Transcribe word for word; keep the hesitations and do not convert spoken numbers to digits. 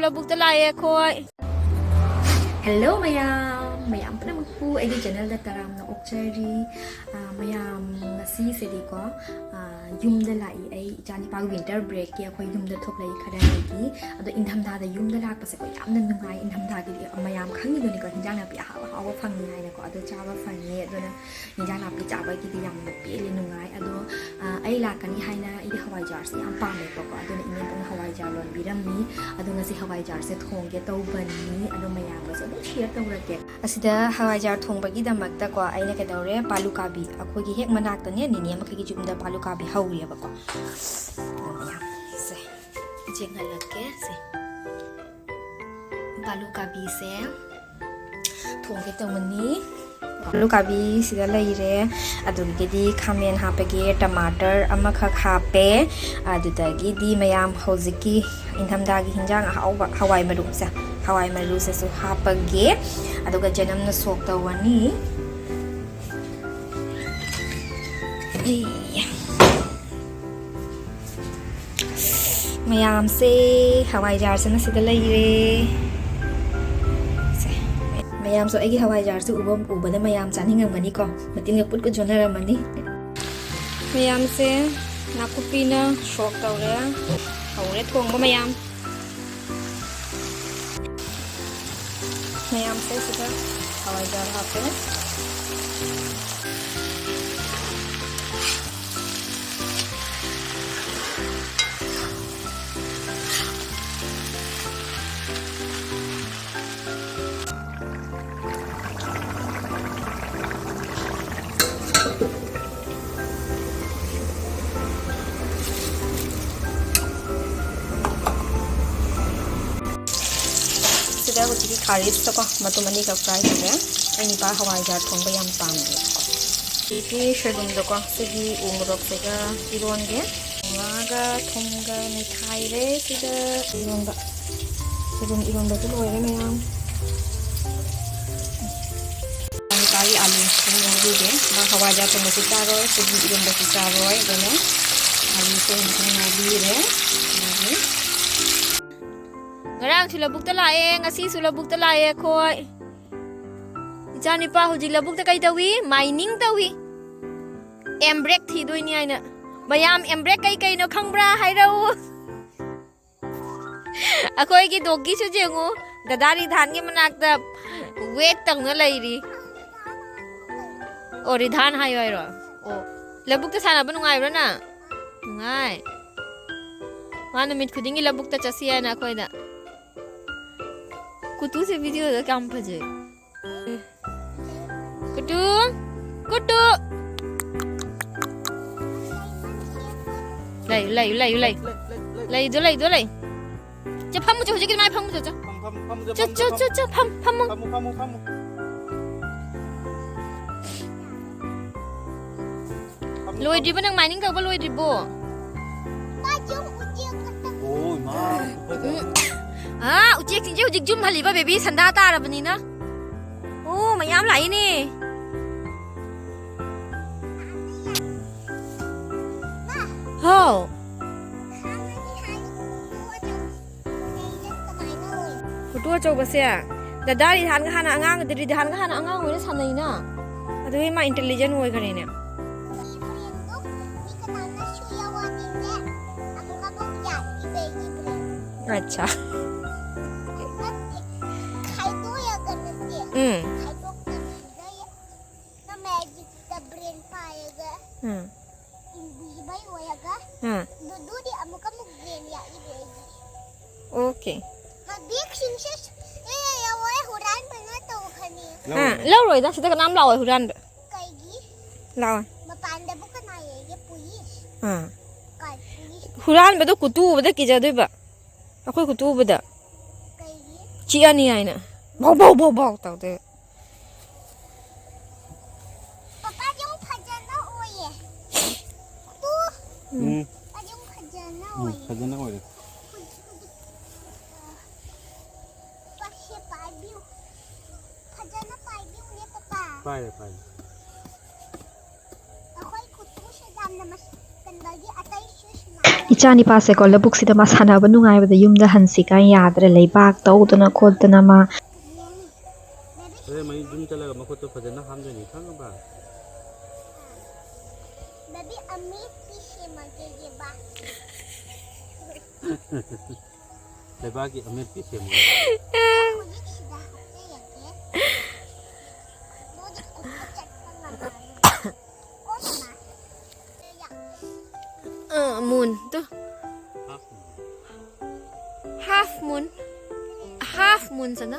ꯂꯧꯕꯨꯛꯇ ꯂꯥꯛꯑꯦ ꯑꯩꯈꯣꯏ꯫ Hello ꯃꯌꯥꯝ, ꯃꯌꯥꯝ ꯄꯨꯝꯅꯃꯛꯄꯨ ꯑꯩꯒꯤ channelꯗ ꯇꯔꯥꯝꯅ ꯑꯣꯛꯆꯔꯤ꯫ ꯑꯥ, ꯃꯌꯥꯝ ꯉꯁꯤꯁꯤꯗꯤꯀꯣ, ꯑꯥ, ꯌꯨꯝꯗ ꯂꯥꯛꯏ ꯑꯩ ꯏꯆꯥꯅꯤꯄꯥꯒꯤ winter breakꯀꯤ ꯑꯩꯈꯣꯏ ꯌꯨꯝꯗ ꯊꯣꯛꯂꯛꯏ ꯈꯔꯅꯤꯒꯤ꯫ ꯑꯗꯣ ꯏꯪꯊꯝꯊꯥꯗ ꯌꯨꯝꯗ ꯂꯥꯛꯄꯁꯦꯀꯣ ꯌꯥꯝꯅ ꯅꯨꯡꯉꯥꯏ꯫ ꯏꯪꯊꯝꯊꯥꯒꯤꯗꯤ ꯃꯌꯥꯝ ꯈꯪꯉꯤꯗꯨꯅꯤꯀꯣ, ꯍꯤꯟꯖꯥꯡ ꯅꯥꯄꯤ ꯑꯍꯥꯎ ꯑꯍꯥꯎꯕ ꯐꯪꯉꯤ ꯍꯥꯏꯅꯀꯣ, ꯑꯗꯣ ꯆꯥꯕ ꯐꯪꯉꯤ꯫ ꯑꯗꯨꯅ ꯍꯤꯟꯖꯥꯡ ꯅꯥꯄꯤ ꯆꯥꯕꯒꯤꯗꯤ ꯌꯥꯝꯅ ꯄꯦꯜꯂꯤ, ꯅꯨꯡꯉꯥꯏ꯫ ꯑꯗꯣ, ꯑ, ꯑꯩ ꯂꯥꯛꯀꯅꯤ ꯍꯥꯏꯅ ꯑꯩꯗꯤ ꯍꯋꯥꯏꯖꯥꯔꯁꯦ ꯌꯥꯝ ꯄꯥꯝꯃꯦꯕꯀꯣ, ꯑꯗꯨꯅ ꯏꯅꯦꯝꯕꯣꯛꯅ ꯍꯋꯥꯏꯖꯥꯔ ꯂꯣꯟꯕꯤꯔꯝꯃꯤ꯫ ꯑꯗꯣ ꯉꯁꯤ ꯍꯋꯥꯏꯖꯥꯔꯁꯦ ꯊꯣꯡꯒꯦ ꯇꯧꯕꯅꯤ, ꯑꯗꯣ ꯃꯌꯥꯝꯒꯁꯨ ꯑꯗꯨꯝ share ꯇꯧꯔꯛꯀꯦ꯫ ꯑꯁꯤꯗ ꯍꯋꯥꯏꯖꯥꯔ ꯊꯣꯡꯕꯒꯤꯗꯃꯛꯇꯀꯣ ꯑꯩꯅ ꯀꯩꯗꯧꯔꯦ, ꯄꯥꯂꯨ ꯀꯥꯕꯤ, ꯑꯩꯈꯣꯏꯒꯤ ꯍꯦꯛ ꯃꯅꯥꯛꯇꯅꯦ, ꯅꯤꯅꯦ ꯃꯈꯩꯒꯤ ꯌꯨꯝꯗ ꯄꯥꯂꯨ ꯀꯥꯕꯤ ꯍꯧꯔꯤꯑꯕꯀꯣ꯫ ꯑꯗꯣ ꯃꯌꯥꯝ ꯁꯦ ꯌꯦꯡꯍꯜꯂꯛꯀꯦ ꯁꯦ꯫ ꯄꯥꯂꯨ ꯀꯥꯕꯤꯁꯦ ꯊꯣꯡꯒꯦ ꯇꯧꯕꯅꯤ꯫ ꯄꯥꯂꯨ ꯀꯥꯕꯤ ꯁꯤꯗ ꯂꯩꯔꯦ꯫ ꯑꯗꯨꯗꯒꯤꯗꯤ ꯈꯥꯃꯦꯟ ꯍꯥꯞꯄꯒꯦ, ꯇꯃꯥꯇꯔ ꯑꯃꯈꯛ ꯍꯥꯞꯄꯦ꯫ ꯑꯗꯨꯗꯒꯤꯗꯤ ꯃꯌꯥꯝ ꯍꯧꯖꯤꯛꯀꯤ ꯏꯪꯊꯝꯊꯥꯒꯤ ꯍꯤꯟꯖꯥꯡ ꯑꯍꯥꯎꯕ ꯍꯋꯥꯏ ꯃꯔꯨꯁꯦ, ꯍꯋꯥꯏ ꯃꯔꯨꯁꯤꯁꯨ ꯍꯥꯞꯄꯒꯦ꯫ ꯑꯗꯨꯒ ꯆꯅꯝꯅ ꯁꯣꯛ ꯇꯧꯔꯅꯤ꯫ ꯑꯩ ꯃꯌꯥꯝꯁꯦ, ꯍꯋꯥꯏꯖꯥꯔꯁꯤꯅ ꯁꯤꯗ ꯂꯩꯔꯦ꯫ ꯁꯦ, ꯃꯌꯥꯝꯁꯨ ꯑꯩꯒꯤ ꯍꯋꯥꯏꯖꯥꯔꯁꯦ ꯎꯕ, ꯎꯕꯗ ꯃꯌꯥꯝ ꯆꯥꯅꯤꯡꯉꯝꯒꯅꯤꯀꯣ, ꯃꯇꯤꯟꯒ ꯄꯨꯠ ꯄꯨꯠ ꯆꯣꯟꯅꯔꯝꯃꯅꯤ꯫ ꯃꯌꯥꯝꯁꯦ ꯅꯥꯀꯨꯞꯄꯤꯅ ꯁꯣꯛ ꯇꯧꯔꯦ, ꯍꯧꯔꯦ ꯊꯣꯡꯕ ꯃꯌꯥꯝ꯫ ꯃꯌꯥꯝꯁꯦ ꯁꯤꯗ ꯍꯋꯥꯏꯖꯥꯔ ꯍꯥꯞꯄꯦ꯫ ꯁꯤꯗ ꯍꯧꯖꯤꯛꯀꯤ ꯈꯥꯔꯤꯁꯇꯀꯣ ꯃꯇꯨꯝ ꯑꯅꯤꯈꯛ fry ꯇꯧꯔꯦ꯫ ꯑꯩ ꯅꯤꯄꯥ ꯍꯋꯥꯏꯖꯥꯔ ꯊꯣꯡꯕ ꯌꯥꯝ ꯄꯥꯝꯃꯦꯕꯀꯣ꯫ ꯁꯤꯒꯤ ꯁꯣꯏꯕꯨꯝꯗꯣꯀꯣ, ꯁꯤꯒꯤ ꯎ ꯃꯣꯔꯣꯛꯁꯤꯒ ꯏꯔꯣꯟꯒꯦ꯫ ꯉꯥꯒ ꯊꯨꯝꯒ ꯅꯩꯈꯥꯏꯔꯦ ꯁꯤꯗ꯫ ꯏꯔꯣꯟꯕ, ꯁꯣꯏꯕꯨꯝ ꯏꯔꯣꯟꯕꯁꯨ ꯂꯣꯏꯔꯦ ꯃꯌꯥꯝ꯫ ꯅꯨꯄꯥꯒꯤ ꯑꯥꯂꯨ ꯈꯔ ꯉꯧꯕꯤꯒꯦ꯫ ꯃꯥ ꯍꯋꯥꯏꯖꯥꯔ ꯊꯣꯡꯕꯁꯨ ꯆꯥꯔꯣꯏ, ꯁꯣꯏꯕꯨꯝ ꯏꯔꯣꯟꯕꯁꯨ ꯆꯥꯔꯣꯏ, ꯑꯗꯨꯅ ꯑꯥꯂꯨꯁꯦ ꯑꯣꯏꯅ ꯈꯔ ꯉꯧꯕꯤꯔꯦ꯫ ꯑꯗꯒꯤ ꯉꯔꯥꯡꯁꯨ ꯂꯧꯕꯨꯛꯇ ꯂꯥꯛꯑꯦ, ꯉꯁꯤꯁꯨ ꯂꯧꯕꯨꯛꯇ ꯂꯥꯛꯑꯦ ꯑꯩꯈꯣꯏ꯫ ꯏꯆꯥꯅꯤꯄꯥ ꯍꯧꯖꯤꯛ ꯂꯧꯕꯨꯛꯇ ꯀꯩ ꯇꯧꯏ? Mining ꯇꯧꯏ꯫ ꯑꯦꯝꯕ꯭ꯔꯦꯛ ꯊꯤꯗꯣꯏꯅꯤ ꯍꯥꯏꯅ꯫ ꯃꯌꯥꯝ, ꯑꯦꯝꯕ꯭ꯔꯦꯛ ꯀꯩ ꯀꯩꯅꯣ ꯈꯪꯕ꯭ꯔꯥ? ꯍꯥꯏꯔꯛꯎ꯫ ꯑꯩꯈꯣꯏꯒꯤ ꯗꯣꯒꯤꯁꯨ ꯌꯦꯡꯉꯨ, ꯗꯗꯥ ꯔꯤꯙꯥꯟꯒꯤ ꯃꯅꯥꯛꯇ wait ꯇꯧꯅ ꯂꯩꯔꯤ꯫ ꯑꯣ, ꯔꯤꯙꯥꯟ ꯍꯥꯏꯌꯣ ꯍꯥꯏꯔꯣ? ꯑꯣ, ꯂꯧꯕꯨꯛꯇ ꯁꯥꯟꯅꯕ ꯅꯨꯡꯉꯥꯏꯕ꯭ꯔꯥ ꯅꯪ? ꯅꯨꯡꯉꯥꯏ꯫ ꯃꯥ ꯅꯨꯃꯤꯠ ꯈꯨꯗꯤꯡꯒꯤ ꯂꯧꯕꯨꯛꯇ ꯆꯠꯁꯤ ꯍꯥꯏꯅ ꯑꯩꯈꯣꯏꯗ꯫ ꯀꯨꯇꯨꯁꯦ videoꯗ ꯀꯌꯥꯝ ꯐꯖꯩ꯫ ꯀꯨꯇꯨ, ꯀꯨꯇꯨ꯫ ꯂꯩ, ꯂꯩ, ꯂꯩ, ꯂꯩ꯫ ꯂꯩꯗꯣ, ꯂꯩꯗꯣ, ꯂꯩ꯫ ꯆꯣ, ꯐꯝꯃꯨ ꯆꯣ, ꯍꯧꯖꯤꯛꯀꯤ ꯑꯗꯨꯃꯥꯏ ꯐꯝꯃꯨ ꯆꯣ, ꯆꯣ꯫ ꯐꯝ, ꯐꯝ, ꯐꯝ, ꯆꯣ, ꯐꯝ, ꯆꯣ, ꯐꯝ, ꯆꯣ, ꯐꯝ, ꯐꯝꯃꯨ꯫ ꯐꯝꯃꯨ, ꯐꯝꯃꯨ, ꯐꯝꯃꯨ꯫ ꯐꯝꯃꯨ, ꯂꯣꯏꯗ꯭ꯔꯤꯕꯣ? ꯐꯝꯃꯨ꯫ ꯅꯪ mining ꯇꯧꯕ ꯂꯣꯏꯗ꯭ꯔꯤꯕꯣ? ꯄꯥꯖꯨꯝ ꯎꯆꯦꯛ ꯈꯛꯇ꯫ ꯑꯣ, ꯏꯃꯥ, ꯈꯨꯐꯖ ꯑꯃ꯫ ꯑꯥ, ꯎꯆꯦꯛꯁꯤꯡꯁꯦ ꯍꯧꯖꯤꯛ ꯌꯨꯝ ꯍꯜꯂꯤꯕ, baby, ꯁꯟꯗꯥ ꯇꯥꯔꯕꯅꯤꯅ꯫ ꯑꯣ, ꯃꯌꯥꯝ ꯂꯥꯛꯏꯅꯦ꯫ ꯍꯥꯎ꯫ ꯐꯣꯇꯣ ꯑꯆꯧꯕꯁꯦ ꯗꯗꯥ ꯔꯤꯍꯥꯟꯒ ꯍꯥꯟꯅ ꯑꯉꯥꯡ, ꯔꯤꯍꯥꯟꯒ ꯍꯥꯟꯅ ꯑꯉꯥꯡ ꯑꯣꯏꯅ ꯁꯥꯟꯅꯩꯅ꯫ ꯑꯗꯨꯒꯤ ꯃꯥ intelligent ꯑꯣꯏꯈ꯭ꯔꯦꯅꯦ꯫ ꯑꯠꯆꯥ꯫ ꯎꯝ꯫ ꯎꯝ꯫ ꯎꯝ꯫ ꯑꯗꯨꯗꯤ ꯑꯃꯨꯛꯀ ꯑꯃꯨꯛ ꯌꯦꯟ ꯌꯥꯛꯏꯕ ꯑꯩꯒꯤ꯫ Okay꯫ ꯃꯥ bag ꯁꯤꯡꯁꯦ, ꯑꯦ, ꯌꯥꯎꯋꯦ, ꯍꯨꯔꯥꯟꯕꯅ ꯇꯧꯈ꯭ꯔꯅꯤ꯫ ꯑꯥ, ꯂꯧꯔꯣꯏꯗ꯫ ꯂꯧꯔꯣꯏꯗ, ꯁꯤꯗ ꯀꯅꯥꯝ ꯂꯥꯛꯑꯣꯏ ꯍꯨꯔꯥꯟꯕ꯫ ꯀꯩꯒꯤ? ꯂꯥꯛꯑꯣꯏ꯫ ꯃꯄꯥꯟꯗꯕꯨ ꯀꯅꯥ ꯂꯩꯒꯦ? Police꯫ ꯑꯥ꯫ ꯀꯥꯏ police? ꯍꯨꯔꯥꯟꯕꯗꯣ ꯀꯨꯇꯨ ꯎꯕꯗ ꯀꯤꯖꯗꯣꯏꯕ꯫ ꯑꯩꯈꯣꯏ ꯀꯨꯇꯨ ꯎꯕꯗ꯫ ꯀꯩꯒꯤ? ꯆꯤꯛꯑꯅꯤ ꯍꯥꯏꯅ꯫ ꯚꯧ, ꯚꯧ, ꯚꯧ, ꯚꯧ ꯇꯧꯗꯣꯏꯕ꯫ ꯄꯄꯥ ꯌꯨꯝ ꯐꯖꯅ ꯑꯣꯏꯌꯦ꯫ ꯇꯨ꯫ ꯎꯝ꯫ ꯄꯄꯥ ꯌꯨꯝ ꯐꯖꯅ ꯎꯝ, ꯑꯣꯏꯌꯦ꯫ ꯐꯖꯅ ꯑꯣꯏꯔꯦ꯫ ꯄꯄꯥ ꯁꯦ ꯄꯥꯏꯕꯤꯌꯨ꯫ ꯐꯖꯅ ꯄꯥꯏꯕꯤꯌꯨꯅꯦ, ꯄꯄꯥ꯫ ꯄꯥꯏꯔꯦ, ꯄꯥꯏꯔꯦ꯫ ꯑꯩꯈꯣꯏ ꯀꯨꯇꯨꯁꯦ ꯌꯥꯝꯅ ꯃꯁꯛ ꯀꯟꯕꯒꯤ ꯑꯇꯩꯁꯨ ꯁꯨꯃꯥꯏꯅ ꯏꯆꯥ ꯅꯤꯄꯥꯁꯦꯀꯣ, ꯂꯧꯕꯨꯛꯁꯤꯗ ꯃꯥ ꯁꯥꯟꯅꯕ ꯅꯨꯡꯉꯥꯏꯕꯗ ꯌꯨꯝꯗ ꯍꯟꯁꯤ ꯀꯥꯏ ꯌꯥꯗ꯭ꯔꯦ, ꯂꯩꯕꯥꯛ ꯇꯧꯗꯅ ꯈꯣꯠꯇꯅ ꯃꯥ꯫ ꯍꯣꯔꯦꯟ ꯃꯌꯨꯝ ꯌꯨꯝ ꯆꯠꯂꯒ ꯃꯈꯨꯠꯇꯣ ꯐꯖꯅ ꯍꯥꯝꯗꯣꯏꯅꯤ, ꯈꯪꯉꯕ? ꯗꯗꯤ ꯑꯃꯦꯠꯄꯤ ꯁꯦꯝꯃꯒꯦꯕ꯫ ꯂꯩꯕꯥꯛꯀꯤ ꯑꯃꯦꯠꯄꯤ ꯁꯦꯝꯃꯣ꯫ ꯍꯧꯖꯤꯛ ꯁꯤꯗ ꯍꯥꯞꯆꯔꯒꯦ꯫ ꯅꯣꯏꯗꯤ ꯈꯨꯠꯇ ꯆꯠꯄ ꯉꯝꯃꯔꯣꯏ꯫ ꯀꯣꯟꯅ꯫ ꯑ, moon two. Half moon꯫ Half moon꯫ Half moon ꯆꯠꯅ꯫